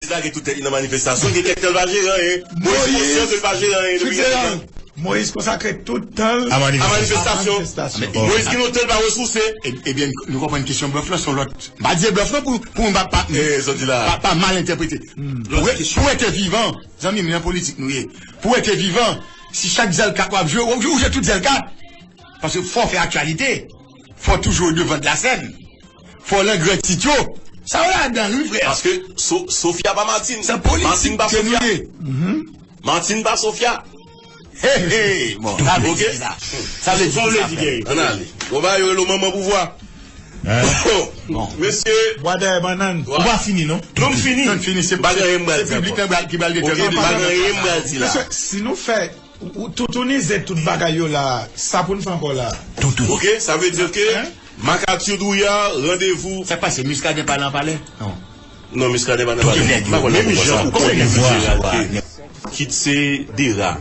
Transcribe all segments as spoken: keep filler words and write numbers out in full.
Lage tout tèt li nan manifestasyon, gen kèk tan l pa jere anyen. Moyiz konsyan ke l pa jere anyen depi gen tan. Moyiz konsakre tout tan l a manifestasyon. Moyiz gen yon tan l pa resouse. Ebyen, nou konprann kesyon blòf lan se yon lòt. M pa di se blòf non pou, pou m pa, pa, pa, pa mal entèprete. Pou, pou rete vivan, zanmi m, nan politik nou ye. Pou rete vivan, si chak zèl kat w ap jwe, ou jwe tout zèl kat. Paske fò w fè aktyalite. Fò w toujou o devan de la sèn. Fò w nan gran tit yo. Sa yo ladan l wi, frè. Paske So-, Sofia pa Martine. Se politik Martine pa ke nou Sofia. Ye. Martine pa Sofia. Hey, hey. Bon, sa vle di sa. Sa vle di sa, frè. Ann ale. Bon, ba yo rele w manman pouvwa. Bon, mesye. Bwa dèyè bannann. Ou pa fini, non? Non, m fini. Non, fini, se, pa gen anyen m pral di ankò. Se piblik lan ki pral detèmine. Ok, pa gen anyen m pral di la. Mesye, si nou fè Ou, ou toutounize tout bagay yo la, sa pou n fè ankò la? Toutou. Ok, sa vle di ke Marc Arthur Drouillard, randevou. Sa k pase? Muscadin pa nan palè? Non. Non, Muscadin pa nan palè. M pa kwè nan pouvwa sa. Ou konnen nèg Fitzgerald te, kit se Dera,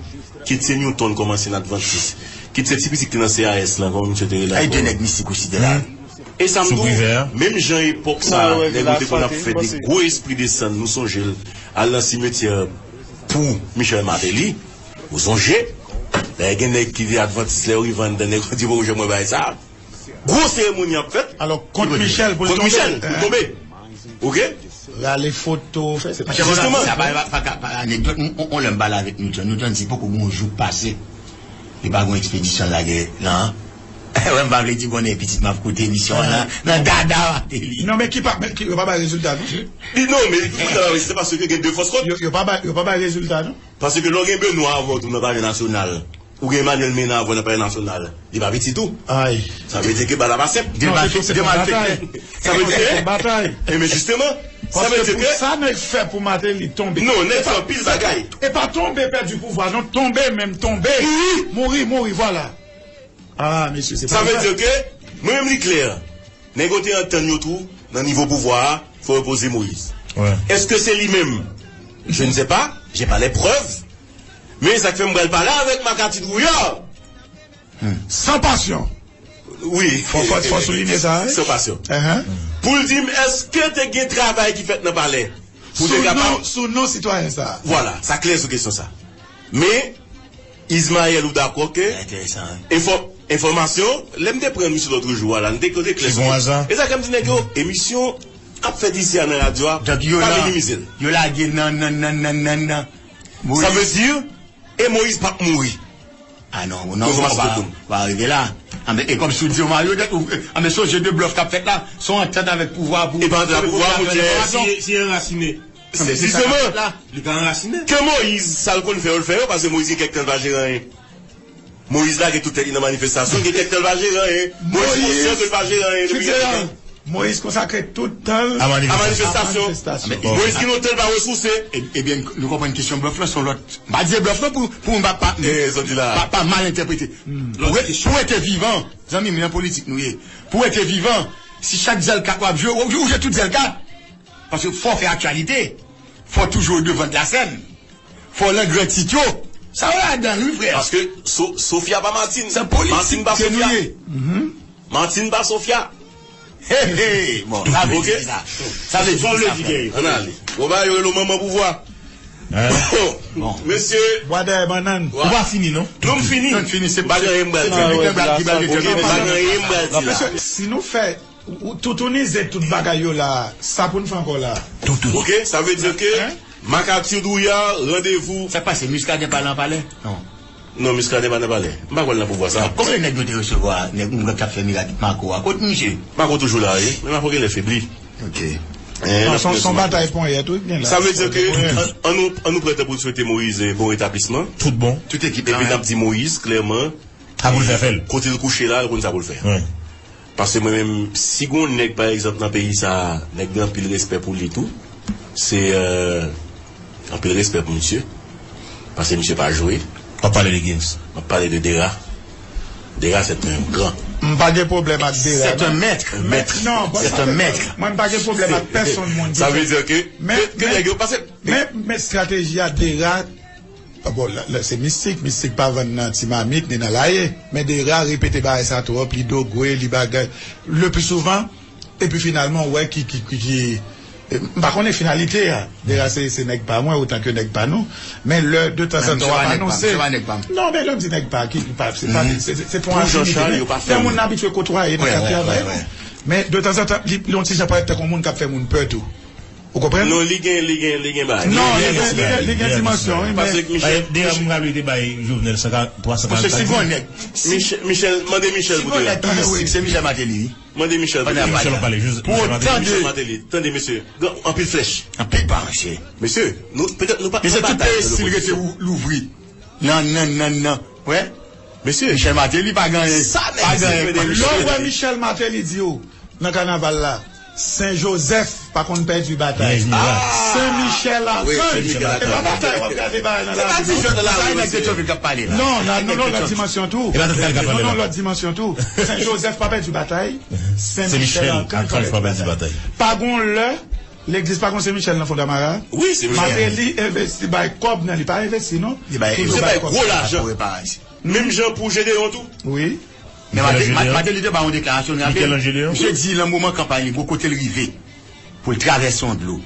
kit se Newton kòm ansyen Advantis, kit se ti pitit ki nan C A S lan, kòman misye te rele ankò? Ay, de nèg mistik osi te la. E sa m di w, menm jan epòk sa, nèg yo te konn ap fè de gwo espri desann, nou sonje l, al nan simetyè pou Michel Martelly. Ou sonje? Lè gen nèg ki te advantis, lè yo rive anndan, nèg yo di, "Bon, janm wè bagay sa." Gwo seremoni ap fèt. Alò, kont Michel pou l tonbe. Kont Michel pou l tonbe. Ok? Rale foto, fè sa. Jisteman. Sa pa, pa, pa, pa anekdòt. On, on lè m pale avèk Newton. Newton di, "Poko gen yon jou k pase. Li pa gen yon ekspedisyon lagè lan." Wè, m pa vle di konnen pitit m ap koute emisyon an nan, nan dada Martelly. Non, men ki pa, men ki, yo pa bay rezilta, non? Li, non, men li pa bay rezilta paske gen de fòs kont. Yo, yo pa bay, yo pa bay rezilta, non? Paske lè w gen Benoît avè w tou nan Palè Nasyonal, ou gen Emmanuel Mena avè w nan Palè Nasyonal, li pa piti tou. Ay. Sa vle di ke bagay la pa senp. De malfektè. Sa vle di ke, e men jisteman, sa vle di ke, paske pou sa nèg fè pou Martelly tonbe. Non, nèg fè anpil bagay. E pa tonbe pèdi pouvwa, non, tonbe menm, tonbe. Mouri. Mouri, mouri, vwala. Ah, mesye, se pa vre. Sa vle di ke, mwen menm li klè. Nèg yo te antann yo tou, nan nivo pouvwa a, fò yo poze Moïse. Èske se li menm? Je ne sais pas, j'ai pas les preuves. Men sa k fè m pral pale avèk Marc Arthur Drouillard. San pasyon. Wi. Fò, fò, fò soulinye sa, wi. San pasyon. Pou l di m, èske te gen travay ki fèt nan palè? Pou te kapab. Sou non, sou non sitwayen sa. Vwala, sa klè sou kesyon sa. Men, Ismaël, ou dakò ke enfò-, enfòmasyon, lè m te pran misye lòt jou a la, m te kote klè sou. E sa k fè m di nèg yo, emisyon ap fèt isi a nan radyo a, pa minimize l. Yo lage nan, nan, nan, nan, nan, nan. Sa vle di, e Moïse p ap mouri. Ah non, non, ou pa, pa rive la. Anben, e kòmsi w di yo marye, ou, anben, se yon je de blòf k ap fèt la. Se yon antant avèk pouvwa pou. E pa antant avèk pouvwa, monchè. Si, si anrasine. Se jisteman. Li ka anrasine. Ke Moïse, sa l konn fè yo, l fè yo, paske Moïse gen kèk tan l pa jere anyen. Moïse lage tout tèt li nan manifestasyon, gen kèk tan l pa jere anyen. Moïse konsyan ke l pa jere anyen depi gen tan. Moïse konsakre tout tan l a manifestasyon. Moïse gen yon tan l pa resouse. E, ebyen, nou konprann kesyon blòf lan se yon lòt. M pa di se blòf non pou, pou m pa, pa, pa, pa mal entèprete. Pou re-, pou rete vivan, zanmi m, nan politik nou ye. Pou rete vivan, si chak zèl kat w ap jwe, ou, ou jwe tout zèl kat. Paske fò w fè aktyalite. Fò w toujou o devan de la sèn. Fò w nan gran tit yo. Sa yo ladan l, wi, frè. Paske So-, Sofia pa Martine. Se politik ke nou ye. Martine pa Sofia. Martine pa Sofia. Hey, hey. Bon, sa vle di sa. Sa vle di sa, frè. Ann ale. Bon, ba yo rele w manman pouvwa. Bon, mesye. Bwa dèyè bannann. Ou pa fini, non? Non, m fini. Non, m fini. Se pa gen anyen m pral di. Se piblik lan ki pral detèmine. Pa gen anyen m pral di la. Mesye, si nou fè Ou, ou toutounize tout bagay yo la, sa pou n fè ankò la? Toutou. Ok, sa vle di ke Marc Arthur Drouillard, randevou. Sa k pase? Muscadin pa nan palè? Non. Non, Muscadin pa nan palè. M pa kwè l nan pouvwa sa. Konbyen nèg yo te resevwa, nèg moun k ap fè mirak Marco a? Kot misye? Marco toujou la, wi. Men Marco genlè febli. Ok. Non, se yon batay ponyèt, wi, gen la. Sa vle di ke, an, an nou, an nou pran tan pou n swete Moïse bon retablisman. Tout bon. Tout ekip la. Epi n ap di Moïse, klèman, sa pou l fè, fè l. Kote l kouche la, l konn sa pou l fè. Wi. Paske mwen menm, si gon nèg, pa egzanp, nan peyi sa a, nèg gen anpil respè pou li tou, se, euh, anpil respè pou misye. Paske misye pa jwe. W ap pale de Gims? M ap pale de Dera. Dera, c'est un grand. M pa gen pwoblèm ak Dera, non. C'est un maître. Mèt, non, c'est un maître. Mwen, m pa gen pwoblèm ak pèsonn moun ki fè. Sa vle di ke, ke, ke nèg yo, paske men, men estrateji a Dera, ah, bon, la, la, se mistik, mistik pa vann nan ti mamit, ni nan laye. Men Dera repete bagay sa twòp, li dogwe, li bagay. Le pli souvan, epi finalman, ou wè ki, ki, ki, ki, M pa konnen finalite a. Dera se, se nèg pa mwen otan ke nèg pa nou. Men lè de tanzantan w ap anonse. Non, men lè m di nèg pa, ki pa, se pa, se, se, se pou afinite. Lè moun abitye kotwaye nan kad travay nou. Men de tanzantan, li, li yon ti jan parèt tankou moun k ap fè moun pè tou. Ou konprann? Non, li gen, li gen, li gen bagay. Non, li gen, li gen, li gen dimansyon, wi, men. Paske Michel, Michel, Michel, mande Michel pou te la. Touristik, se Michel Martelly, wi. Mande Michel pou te la. Pou otan de Michel Martelly, tande, mesye, anpil flèch. Anpil pa, mesye. Mesye, nou, petèt nou pa, mesye, tout peyi si l rete louvri. Nan, nan, nan, nan. Wè? Mesye. Michel Martelly pa gen, pa gen. Lè w wè Michel Martelly di w nan kanaval la, Sen Jozèf pa konn pèdi batay. Sen Michel Akanj. E pa batay w ap gade bagay nan lari. Non, non, non, lòt dimansyon tou. Non, non, lòt dimansyon tou. Sen Jozèf pa pèdi batay. Sen Michel Akanj pa pèdi batay. Pa gon lè Leglis pa konn se Michel nan Fondamara. Wi, se Michel. Martelly envesti, bay kòb nan, li pa envesti, non. Li bay, li bay gwo lajan. Menm jan pou Gedeon tou. Wi. Men Martelly te ba yon deklarasyon, nou raple. Misye di nan moman kanpay li, gon kote l rive pou l travèse yon dlo.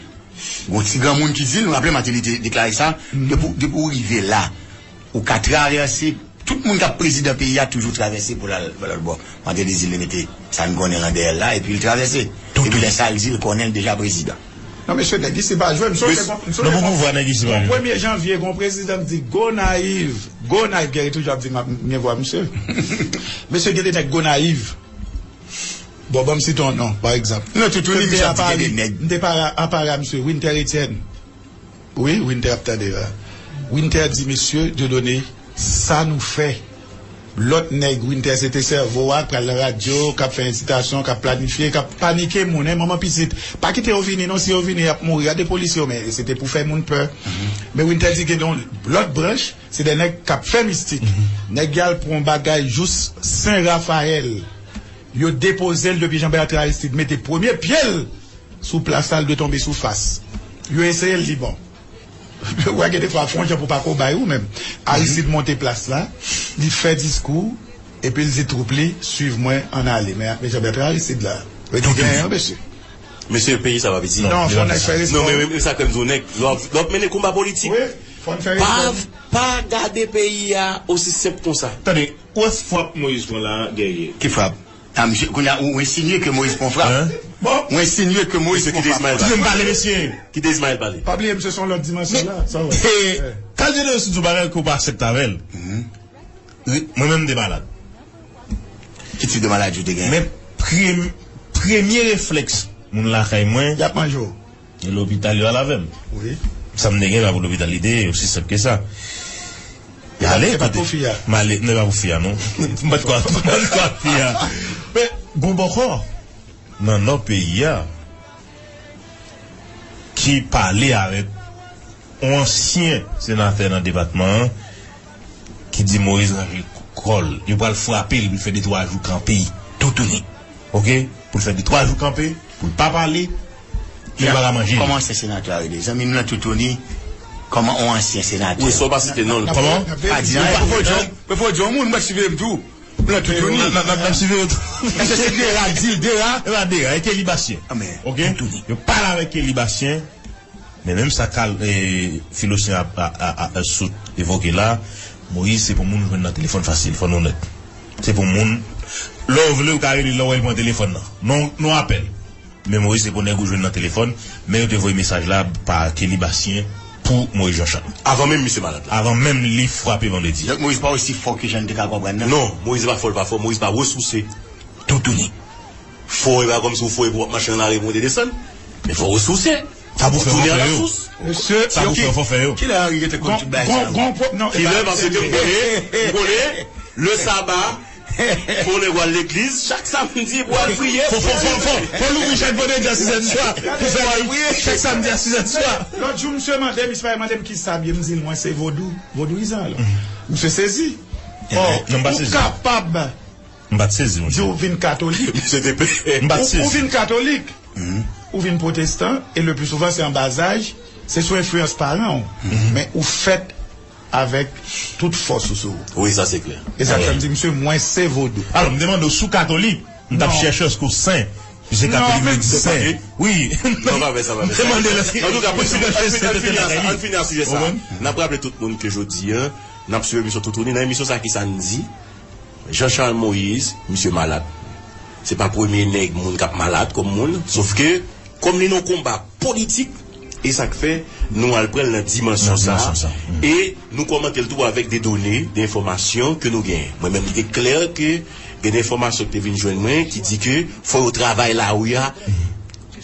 Gon ti granmoun ki di l, nou raple Martelly te deklare sa, depi, depi w rive la, ou ka travèse. Tout moun k ap prezidan peyi a toujou travèse pou l al bò lòt bò. Martelly di l mete sa n konnen lan dèyè l la, epi l travèse. Epi lè sa l di l konnen l deja prezidan. Non, mesye, nèg isi pa jwe. M sonje, m sonje, bon, premye janvye, gon prezidan k di Gonayiv. Gonayiv, Guerrier toujou ap di m ap gen vwa misye. Mesye, gen de nèg Gonayiv. Bon, ban m site yon non, pa egzanp. Non, tout, tout, m te a Paris, m te a Paris, misye, Winter Etienne. Wi, Winter ap tande la. Winter di, mesye, Dieudonné, sa nou fè? Lòt nèg, Winter se te sèvo a, k pral nan radyo, k ap fè ensitasyon, k ap planifye, k ap panike moun, en, manman pitit. Pa kite yo vini, non, si yo vini, y ap mouri. Gade polis yo, men se te pou fè moun pè. Men Winter di gen yon lòt branch, se de nèg k ap fè mistik. Nèg y al pran yon bagay jous Sen Rafayèl. Yo depoze l depi jan Bertrand Aristide mete premye pye l sou plas la, l dwe tonbe sou fas. Yo eseye l, li bon. Ou wè gen defwa fè yon jan pou pa kobay ou menm. Aristide monte plas la, li fè diskou, epi l di twoup li, swiv mwen, ann ale. Men, men Jean Bertrand Aristide la. Yo di genyen, mesye. Mesye, peyi sa pa piti. Non, fò nèg fè respè. Non, men, men sa ke m di w, nèg, lè w ap, lè w ap mennen konba politik, pa, pa gade peyi a osi senp konsa. Tande, ou wè frap Moïse pran la, Guerrier? Ki frap? A, misye, kounye a, ou, ou ensinye ke Moïse pran frap. Hein? Bon. Ou ensinye ke Moïse pran frap. Kite Ismaël pale. Kite Ismaël pale. Pa bliye, misye se yon lòt dimansyon la. Sa w wè. Kalde de sou di w bagay ke w pa aksepte avè l. Mwen menm m te malad. Ki tip de maladi w te gen? Men prem-, premye reflèks moun lakay mwen. Y ap manje w. E lopital yo al avè m. Wi. Sa m te gen pa pou lopital, li te ye, osi senp ke sa. M ale, kote? M ale, non, pa pou fi a, non. M pa t kwa, m pa t kwa fi a. Men, gon bòkò nan nò peyi a ki pale avèk yon ansyen senatè nan depatman an, ki di Moïse ranje kò l. Yo pral frape l pou l fè de twa jou kanpe. Toutouni. Oke? Pou l fè de twa jou kanpe, pou l pa pale, pou l pa ka manje. Kòman ansyen senatè a rele? Zanmi m lan Toutouni, kòman yon ansyen senatè? Wi, sa w pa site non l. Kòman? Pa di anyen. Mwen fò di yon moun, mwen siveye m tou. M lan Toutouni. N ap, n ap, n ap siveye w tou. Èske se Dera k di l, Dera? E pa Dera, e Kelly Bastien. Oke? Yo pale avèk Kelly Bastien. Men menm sa k al, e, Filosyen ap, a, a, a, a, sot evoke la, Moïse se pou moun ou jwenn nan telefòn fasil, fò n onèt. Se pou moun, lè w vle, ou ka rele l, lè w wè l pran telefòn nan. Non, non apèl. Men Moïse se pou nèg ou jwenn nan telefòn, men yo te voye mesaj la pa Kelly Bastien pou Moïse Jean Charles. Avan menm misye malad la. Avan menm li frape vandredi. Donk Moïse pa osi fò ke jan n te ka konprann nan? Non, Moïse pa fò, l pa fò, Moïse pa resouse. Toutouni. Fò e pa kòmsi w fò epi w ap mache nan lari pou w monte desann. Men fò w resouse. Sa pou fè w fè yo. Mesye, sa pou fè w fè yo. Kilè Henry gentan konn tout bagay sa yo? Kilè, paske m konnen, m konnen, le saba, fò nèg w al legliz, chak samdi pou al priye. Fò, fò, fò, fò, fò l ouvri chak vandredi a sizè di swa. Pou fè al priye chak samdi a sizè di swa. Lòt jou, misye mande m, misye mande m kisa m ye, m di l mwen se vodou, vodouyizan alò. Misye sezi. Ò, ou kapab M pa t sezi, monchè. Di w vin katolik. Misye te pè. M pa t sezi. Ou, ou vin katolik. Ou vin pwotestan, e le pli souvan se an bazaj, se sou enfliyans paran w. Men ou fèt avèk tout fòs ou sou ou. Wi, sa se klè. E sa k fè m di misye, mwen se vodou. Alò, m te mande w si w katolik, m t ap chèche èske w sen. Misye ka peye mwen disèt. Wi. Non, pa fè sa, pa fè sa. Antouka, pou fini, ann fini, ann fini a sa, ann fini a sijè sa. N ap raple tout moun ke jodi a, n ap swiv emisyon Toutouni. Nan emisyon sa, ki sa n di? Jean Charles Moïse, misye malad. Se pa premye nèg moun k ap malad kòm moun, sof ke, kòm li nan konba politik, e sa k fè nou al pran l nan dimansyon sa, e nou kòmante l tou avèk de done, de enfòmasyon ke nou genyen. Mwen menm, li te klè ke gen de enfòmasyon ki te vin jwenn mwen ki di ke fò yo travay lari a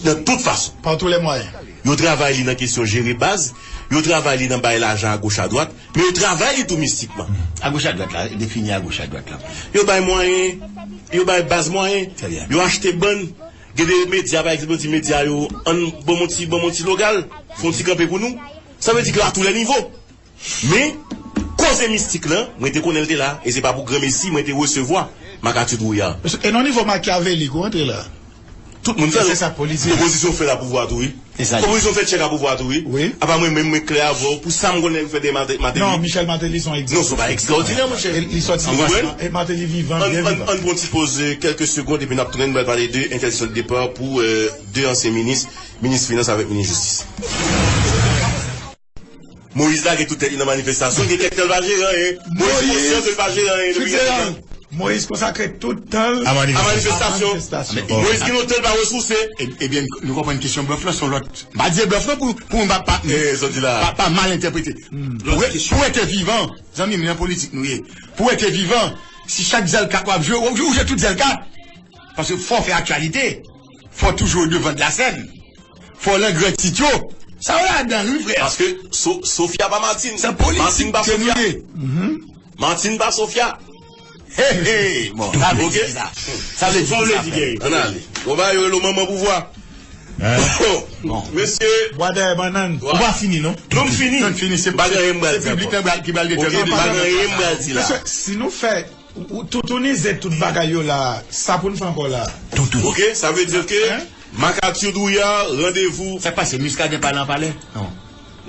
nan tout fason. Par tous les moyens. Yo travay li nan kesyon jere baz, yo travay li nan bay lajan agoch adwat, men yo travay li tou mistikman. Agoch adwat la, defini agoch adwat la. Yo bay mwayen, yo bay baz mwayen, yo achte bann. Gen de medya, pa egzanp, yo di medya yo, ann ban m yon ti, ban m yon ti logal, fè yon ti kanpe pou nou. Sa vle di ke a tou lè nivo. Men, koze mistik lan, mwen te konnen l te la, e se pa pou granmesi mwen te resevwa Marc Arthur Drouillard. E nan nivo makyavelik ou antre la? Tout moun fè l. Se sa politik. Opozisyon fè l a pouvwa tou, wi. Opozisyon fè tchèk a pouvwa tou, wi. Apa mwen menm, mwen klè avè w, pou sa m konnen fè de Martelly. Non, Michel Martelly se yon egzanp. Non, se pa ekstraòdinè, monchè. Li sòti e Martelly vivan, byen vivan. Ann pran ti poz, kèlke segond, epi n ap tounen, nou pral pale de entèdiksyon de depa pou de ansyen minis, minis finans avèk minis jistis. Moïse lage tout tèt li nan manifestasyon, gen kèk tan l pa jere anyen. Moïse konsyan ke l pa jere anyen depi gen tan. Moïse konsakre tout tan l a manifestasyon. Moïse gen yon tan l pa resouse. Ebyen, nou konprann kesyon blòf lan se yon lòt. M pa di blòf non pou, pou m pa, pa, pa, pa mal entèprete. Pou rete vivan, zanmi m, nan politik nou ye. Pou rete vivan, si chak zèl kat w ap jwe, ou jwe tout zèl kat. Paske fò w fè aktyalite. Fò w toujou o devan de la sèn. Fò w nan gran tit yo. Sa yo ladan l, wi, frè. Paske Sofia pa Martine. Martine pa Sofia. Martine pa Sofia. He, he. Bon, sa vle di ki sa? Sa vle di ki sa, frè? Ann ale. Bon, ba yo rele w manman pouvwa. Bon, mesye. Bwa dèyè bannann. Ou pa fini, non? Non, m fini. Non, fini, se, pa gen anyen m pral di ankò. Se piblik lan ki pral detèmine. Pa gen anyen m pral di la. Mesye, si nou fè Ou, ou toutounize tout bagay yo la, sa pou n fè ankò la? Toutouni. Ok, sa vle di ke Marc Arthur Drouillard, randevou. Sa k pase, Muscadin pale an palè? Non.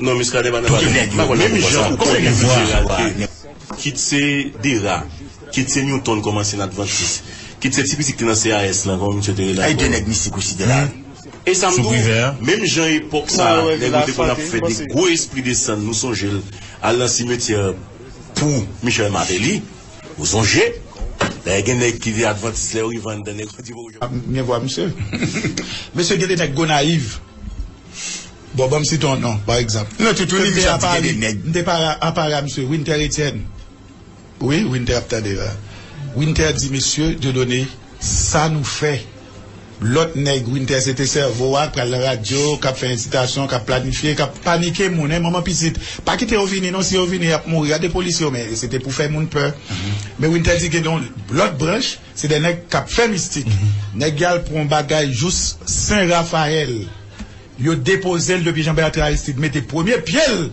Non, Muscadin pa nan palè. M pa kwè nan konpòtman sa. Kit se Dera, kit se Newton kòm ansyen advantis, kit se ti pitit ki nan C A S lan, kòman misye te rele ankò? Ay, de nèg mistik osi te la. E sa m di w, menm jan epòk sa, nèg yo te konn ap fè de gwo espri desann, nou sonje l, al nan simetyè pou Michel Martelly. Ou sonje? Dayè gen nèg ki te advantis lè yo rive anndan nèg yo di pou yo. M gen vwa misye. Mesye gen de nèg Gonayiv. Bon, ban m site yon non, pa egzanp. Nan tout ou li misye ap di gen de nèg. M te pale a misye Winter Etienne. Wi, Winter ap tande la. Winter di mesye Dieudonné, sa nou fè? Lòt nèg, Winter se te sèvo a, k pral nan radyo, k ap fè ensitasyon, k ap planifye, k ap panike moun, en, manman pitit. Pa kite yo vini non, si yo vini, y ap mouri. Gade polis yo, men se te pou fè moun pè. Men Winter di gen yon lòt branch, se de nèg k ap fè mistik. Nèg y al pran yon bagay jous Sen Rafayèl. Yo depoze l depi Jean Bertrand Aristide mete premye pye l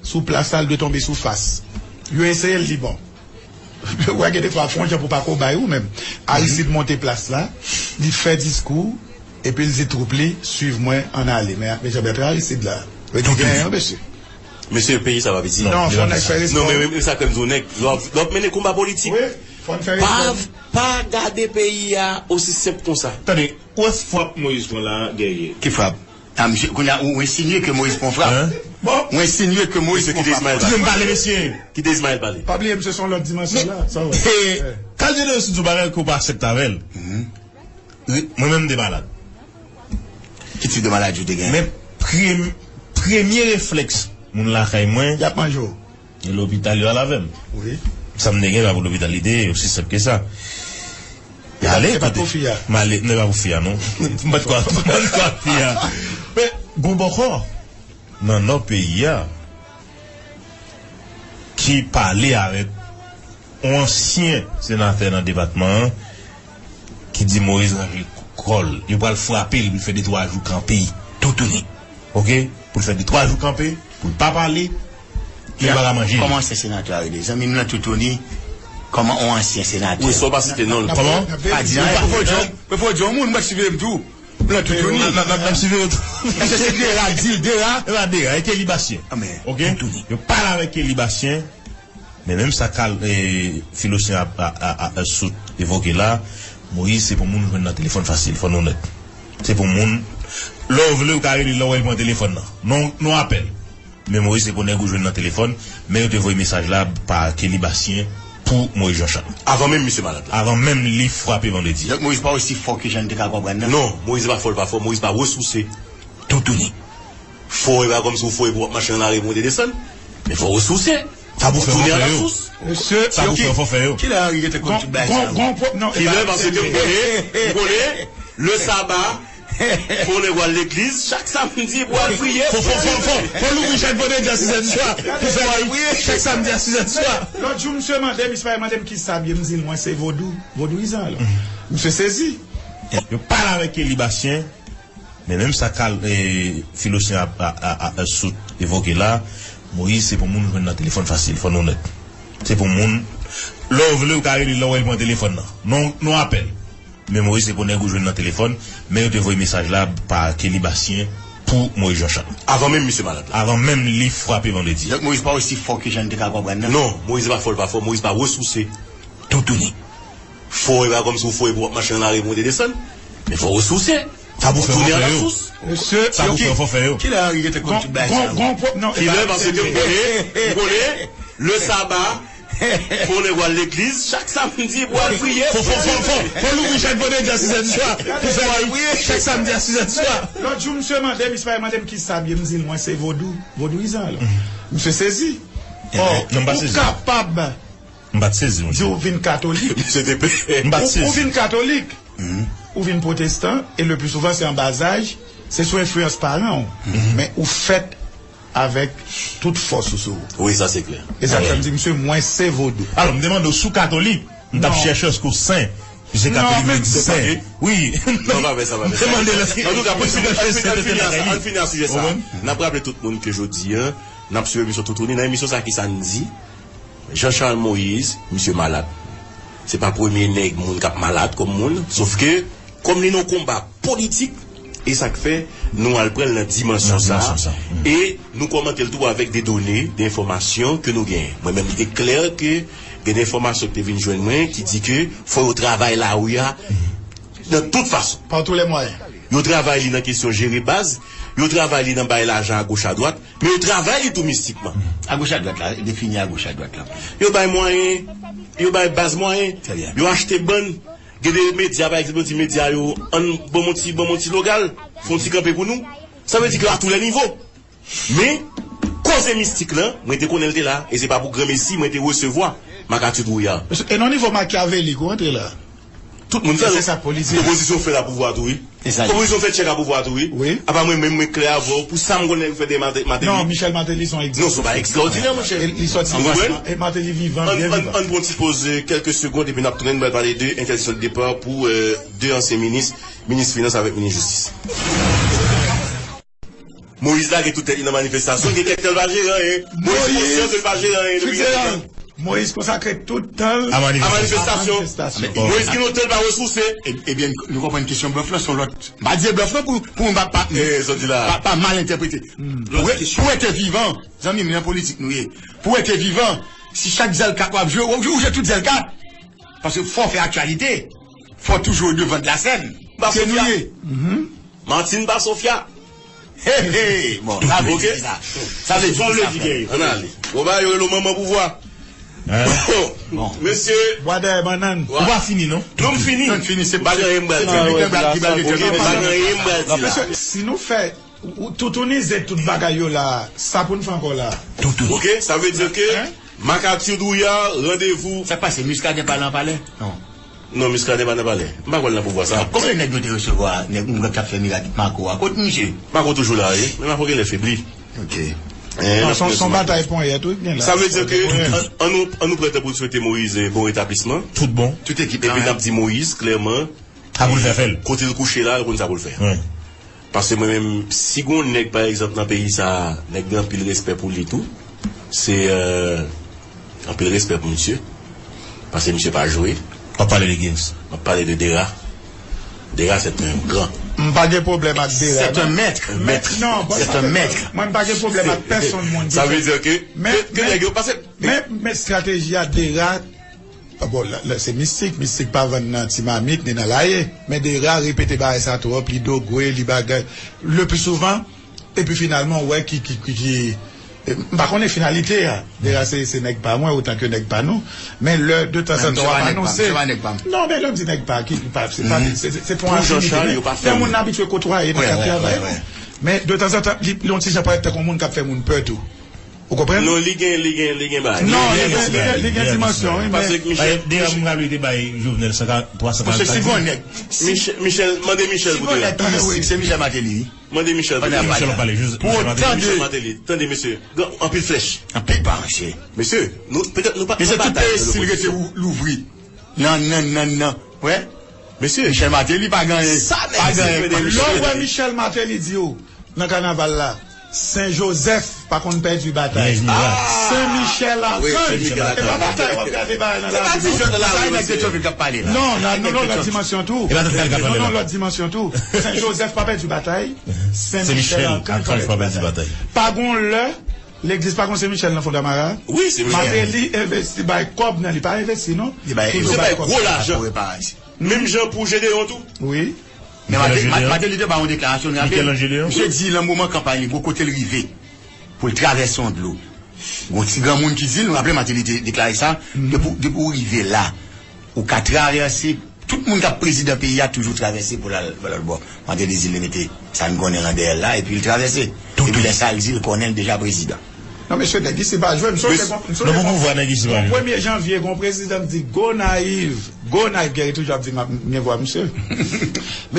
sou plas la, l dwe tonbe sou fas. Yo eseye l, li bon. Ou wè gen defwa fè yon jan pou pa kobay ou menm. Aristide monte plas la, li fè diskou, epi l di twoup li, swiv mwen, ann ale. Men, men Jean Bertrand Aristide la. Yo di genyen yon mesye. Mesye, peyi sa pa piti. Non, fò nèg fè respè. Non, men, men sa k fè m di w nèg, lè w ap, lè w ap mennen konba politik, pa, pa gade peyi a osi senp konsa. Tande, ou wè frap Moïse pran la, Guerrier? Ki frap? Ah, misye, kounye a, ou ensinye ke Moïse pran frap. Ou ensinye ke Moïse pran frap. Kite Ismaël pale, mesye. Kite Ismaël pale. Pa bliye, misye se yon lòt dimansyon la. Sa w wè. Kalde de sou bagay ke w pa aksepte avè l. Mwen menm, m te malad. Ki tip de maladi w te gen? Men prem-, premye reflèks moun lakay mwen. Y ap manje w. E lopital yo al avè m. Wi. Sa m te gen pa pou lopital, li te osi senp ke sa. M ale, kote? M ale, m te pa pou fi a, non. M pa t kwa, m pa t kwa fi a. Men, gon bòkò nan nò peyi a ki pale avèk yon ansyen senatè nan depatman an ki di Moïse ranje kò l. Yo pral frape l pou l fè de twa jou kanpe. Toutouni. Ok? Pou l fè de twa jou kanpe, pou l pa pale, men yo pa ka manje l. Kòman ansyen senatè a rele? Zanmi m nan Toutouni, kòman yon ansyen senatè? Wi, sa w pa site non l. Kòman? Pa di anyen. Fò w di yon, fò w di yon moun, mwen siveye m tou. M nan Toutouni. N ap, n ap, n ap siveye w tou. Èske se Dera k di l, Dera? E pa Dera, e Kelly Bastien. Ok? Toutouni. Yo pale avèk Kelly Bastien. Men menm sa k al, e, Filosyen ap, a, a, a, a, sot evoke la, Moïse se pou moun jwenn nan telefòn fasil, fò n onèt. Se pou moun. Lè w vle, ou ka rele l lè w wè l pran telefòn nan. Non, non apèl. Men Moyiz se pou nèg ou jwenn nan telefòn, men yo te voye mesaj la pa Kelly Bastien pou Moyiz Jean Charles. Avan menm misye malad la. Avan menm li frape vandredi. Donk Moyiz pa osi fò ke jan n te ka konprann nan? Non, Moyiz pa fò, l pa fò, Moyiz pa resouse. Toutouni. Fò e pa kòmsi w fò epi w ap mache nan lari pou monte desann. Men fò w resouse. Sa pou fè w fè yo. Mesye, sa pou fè w fè yo. Kilè Henry gentan konn tout bagay sa yo? Kilè, paske m konnen, m konnen, le saba, fò nèg w al legliz, chak samdi pou al priye. Fò, fò, fò, fò, fò l ouvri chak vandredi a sizè di swa. Pou fè l, chak samdi a sizè di swa. Lòt jou, misye mande m, misye pa mande m kisa m ye, m di l, mwen se vodou, vodouyizan. Alò, misye sezi. Yo pale avèk Kelly Bastien. Men menm sa k al, e, Filosyen ap, a, a, a, sot evoke la, Moyiz se pou moun jwenn nan telefòn fasil, fò n onèt. Se pou moun, lè w vle, ou ka rele l lè w wè l pran telefòn nan. Non, non apèl. Men Moyiz se pou nèg ou jwenn nan telefòn, men yo te voye mesaj la pa Kelly Bastien pou Moyiz Jean Charles. Avan menm misye malad la. Avan menm li frape vandredi. Donk Moyiz pa osi fò ke jan n te ka konprann nan? Non, Moyiz pa fò, l pa fò, Moyiz pa resouse. Toutouni. Fò e pa kòmsi w fò epi w ap mache nan lari pou monte desann. Men fò w resouse. Sa pou fè w fè yo. Mesye, sa pou fè w fè yo. Kilè Henry gentan konn tout bagay sa yo? Kilè, paske m konnen, m konnen, le saba, fò nèg w al legliz, chak samdi pou al priye. Fò, fò, fò, fò, fò l ouvri chak vandredi a sizè di swa. Pou fè l, chak samdi a sizè di swa. Lòt jou, misye mande, misye pa mande m kisa m ye, m di l, mwen se vodou, vodouyizan. Alò, misye sezi. Ò, ou kapab M pa t sezi, monchè. Di ou vin katolik. Misye te pè. M pa t sezi. Ou, ou vin katolik. Ou vin pwotestan, e le pli souvan se an bazaj, se sou enfliyans paran w. Men ou fèt avèk tout fòs ou sou ou. Wi, sa se klè. E sa k fè m di misye, mwen se vodou. Alò, m te mande w si w katolik, m t ap chèche èske w sen. Misye katolik vle di sen. Wi. Non, pa fè sa, pa fè sa. M te mande l èske... Antouka, pou n fini, ann fini, ann fini a sa, ann fini a sijè sa. N ap raple tout moun ke jodi a, n ap swiv emisyon Toutouni. Nan emisyon sa, kisa n di? Jean Charles Moïse, misye malad. Se pa premye nèg moun k ap malad kòm moun, sof ke kòm li nan yon konba politik, e sa k fè nou al pran l nan dimansyon sa, e nou kòmante l tou avèk de done, de enfòmasyon ke nou genyen. Mwen menm, li te klè ke gen de enfòmasyon ki te vin jwenn mwen ki di ke fò yo travay lari a nan tout fason. Par tous les moyens. Yo travay li nan kesyon jere baz, yo travay li nan bay lajan agoch adwat, men yo travay li tou mistikman. Agoch adwat la, defini agoch adwat la. Yo bay mwayen, yo bay baz mwayen, yo achte bann. Gen de medya, pa egzanp, yo di medya yo, ann ban m yon ti, ban m yon ti logal, fè yon ti kanpe pou nou. Sa vle di ke a tou lè nivo. Men, koze mistik lan, mwen te konnen l te la, e se pa pou granmesi mwen te resevwa Marc Arthur Drouillard. E nan nivo makyavelik ou antre la. Tout moun fè l. Se sa k politik. Opozisyon fè l a pouvwa tou, wi. Opozisyon fè tchèk a pouvwa tou, wi. Apa mwen menm, mwen klè avè w, pou sa m konnen fè de Martelly. Non, Michel Martelly se yon egzanp. Non, se yon bagay ekstraòdinè, monchè. Li sòti nan... Martelly vivan, byen vivan. Ann pran ti poz, kèlke segond, epi n ap tounen, nou pral pale de entèdiksyon de depa pou, euh, de ansyen minis, minis finans avèk minis jistis. Moïse lage tout tèt li nan manifestasyon, gen kèk tan l pa jere anyen. Moïse konsyan ke l pa jere anyen depi gen tan. Moïse konsakre tout tan l a manifestasyon. Moïse gen lontan l pa resouse. Ebyen, nou konprann kesyon blòf lan se yon lòt. M pa di blòf lan pou, pou moun pa, pa, pa mal entèprete. Pou rete vivan, zanmi m, nan politik nou ye. Pou rete vivan, si chak zèl kat w ap jwe, w ap jwe tout zèl kat. Paske fò w fè aktyalite. Fò w toujou o devan de la sèn. Se nou ye. Martine pa Sofia. Hey, hey, bon, sa vle di sa. Sa vle di sa, frè. Ann ale. Bon, ba yo rele w manman pouvwa. Bon, mesye. Bwa dèyè bannann. Ou pa fini, non? Non, m fini. Non, m fini, se... M pa gen anyen m pral di la. M pa gen anyen m pral di la. Mesye, si nou fè, ou toutounize tout bagay yo la, sa pou n fè ankò la? Toutouni. Ok, sa vle di ke Marc Arthur Drouillard, randevou. Sa k pase? Muscadin pa nan palè? Non. Non, Muscadin pa nan palè. M pa kwè l nan pouvwa sa. Konbyen nèg nou te resevwa, nèg moun k ap fè mirak Marco a? Kot misye? Marco toujou la, wi. Men Marco genlè febli. Ok. Non, se yon batay ponyèt, wi, gen la. Sa vle di ke, an, an nou, an nou pran tan pou n swete Moïse, eh, bon retablisman. Tout bon. Tout ekip la. Epi n ap di Moïse, klèman, sa pou l fè, fè l. Kote l kouche la, yo konn sa pou l fè. Wi. Paske mwen menm, si gon nèg, pa egzanp, nan peyi sa, nèg gen anpil respè pou li tou, se, euh, anpil respè pou misye. Paske misye pa jwe. W ap pale de Gims? M ap pale de Dera. Dera, c'est un grand. M pa gen pwoblèm ak Dera, non. C'est un maître. Maître. Non, c'est un maître. Mwen, m pa gen pwoblèm ak pèsonn moun. Sa vle di ke, men, ke, ke men, nèg yo, paske men, men estrateji a Dera, Bon, la, la, se mistik, mistik pa vann nan ti mamit ni nan laye. Men Dera repete bagay sa twòp, li dogwe, li bagay. Le pli souvan, epi finalman, ou wè ki, ki, ki, ki, m pa konnen finalite a. Dera se, se nèg pa mwen, otan ke nèg pa nou. Men lè, de tanzantan, w ap anonse. Non, men lè m di nèg pa, ki, ki pa, se pa, se, se, se pou yon afinite. Lè moun abitye kotwaye nan kad travay nou. Men de tanzantan, li, li yon ti jan parèt tankou moun k ap fè moun pè tou. Ou konprann? Non, li gen, li gen, li gen bagay. Non, li gen, li gen, li gen dimansyon, wi, men Paske Michel, Dera, m raple, te bay Jovenel san ka, twa san karant. Paske si gon nèg, si Michel, Michel, mande Michel pou Dera. Tande, wi, se Michel Martelly, wi. Mande Michel pou Dera. Michel pale, Michel Martelly. Tande, mesye. Anpil flèch. Anpil pa, mesye. Mesye, nou, petèt nou pa, mesye, tout peyi si l rete louvri. Non, non, non, non. Wè? Mesye. Michel Martelly pa gen anyen. Sa nèg pa gen anyen. Lè w wè Michel Martelly di w nan kanaval la, Sen Jozèf pa konn pèdi batay. Sen Michel Akanj. E pa batay w ap gade bagay nan lari non. Non, non, non, lòt dimansyon tou. Non, non, lòt dimansyon tou. Sen Jozèf pa pèdi batay. Sen Michel Akanj pa pèdi batay. Pa gon lè Legliz pa konn Sen Michel nan Fondamara? Wi, Sen Michel. Martelly envesti, bay kòb nan li, pa envesti non. Li bay gwo lajan. Menm jan pou Jedeyon tou. Wi. Men Martelly te bay yon deklarasyon, nou raple. Misye di nan moman kanpay li, gon kote l rive pou l travèse yon dlo. Gon ti granmoun ki di l, nou raple Martelly te deklare sa, depi w rive la, ou ka travèse. Tout moun k ap prezidan peyi a toujou travèse pou l al lòt bò. Martelly di l mete sa n konnen lan dèyè l la, epi l travèse. Epi lè sa l di l konnen l deja prezidan. Non, mesye, nèg isi pa jwe. M sonje, m sonje, non, pou pouvwa, nèg isi pa jwe. Premye janvye, gon prezidan m di, Gonayiv, Gonayiv, Guerrier toujou ap di m ap gen vwa misye.